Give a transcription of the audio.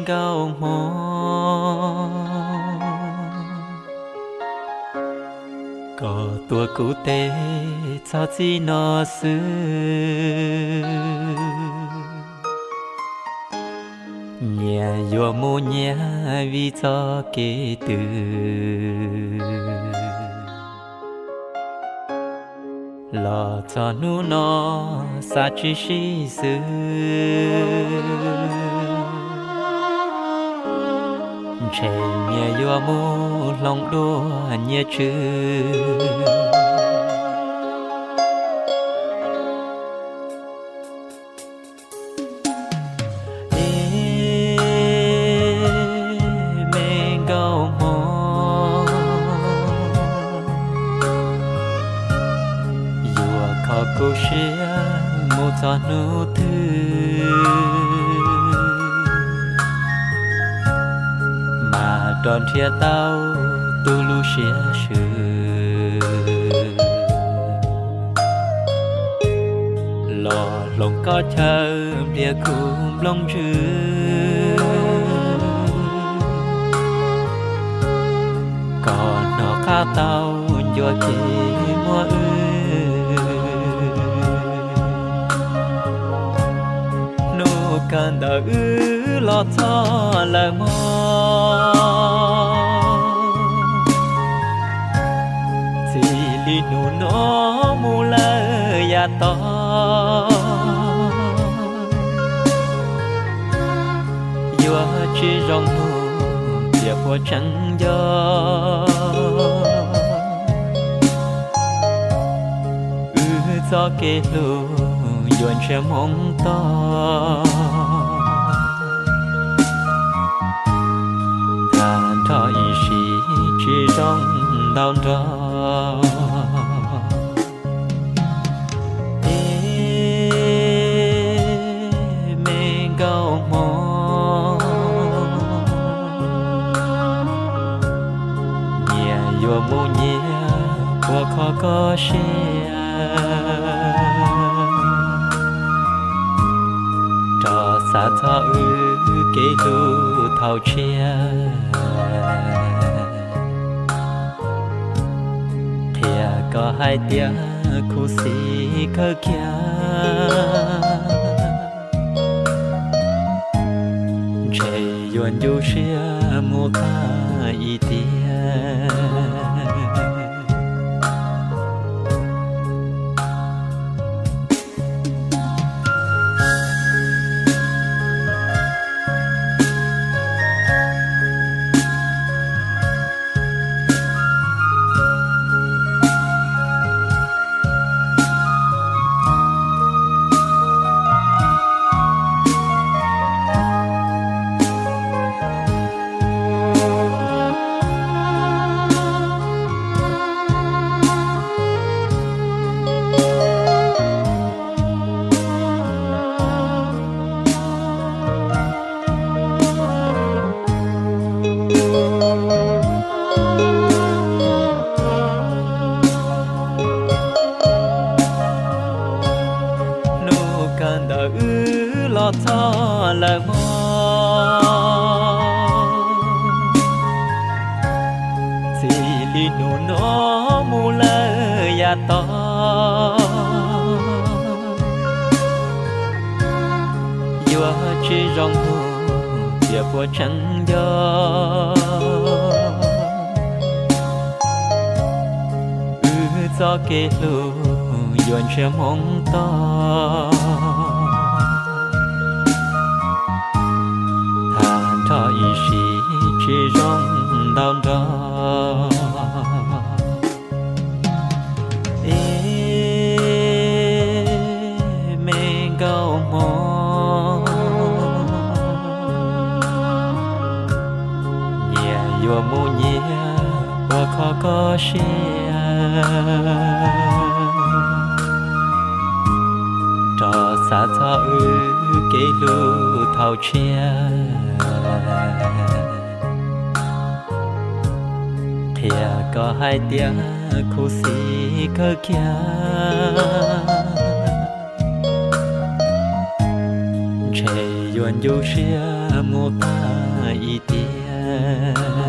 nkauj hmoob, koj tuav kuv tes txog txij no xwb. Nyias yuav mus nyias vim txoj kev twg, los txog hnub no xav tsis sib xws. Ntshe nyias yuav mus hloov dua nyias tswv. Ib me nkauj hmoob, yuav kho kuv siab mus txog hnub twg, mas rov nrhiav tau tus lub siab swm, los hloov koj chaw npliag kuv nplooj ntswg. Koj hnov qab tau ncua kev muab wb, hnub kawg ntawd wb los txog lawm mog. Txij li hnub no mus lawm yav tod, yuav tsis zoo mus tias puas tseeb nco. Wb txoj kev hlub yuav ntshiab hmoov tog, tag nrho ib sim tsis zoo ntau nrog. Ib me nkauj hmoob, nyias yuav mus nyias puas kho koj siab, rov xav txog wb kev hlub thaum tshiab. Qhia koj hais tias khuv xim kawg kiag, ntshe yuav ncu siab mus tag ib tiam. Hnub kawg ntawd wb los txog lawm mog. Txij li hnub no mus lawm yav tod, yuav tsis zoo mus tias puas tseeb nco. Wb txoj kev hlub yuav ntshiab hmoov tog, tag nrho ib sim tsis zoo ntau nrog. Ib me nkauj hmoob, nyias yuav mus nyias puas kho koj siab, rov xav txog wb kev hlub thaum tshiab. Qhia koj hais tias khuv xim kawg kiag, ntshe yuav ncu siab mus tag tiag.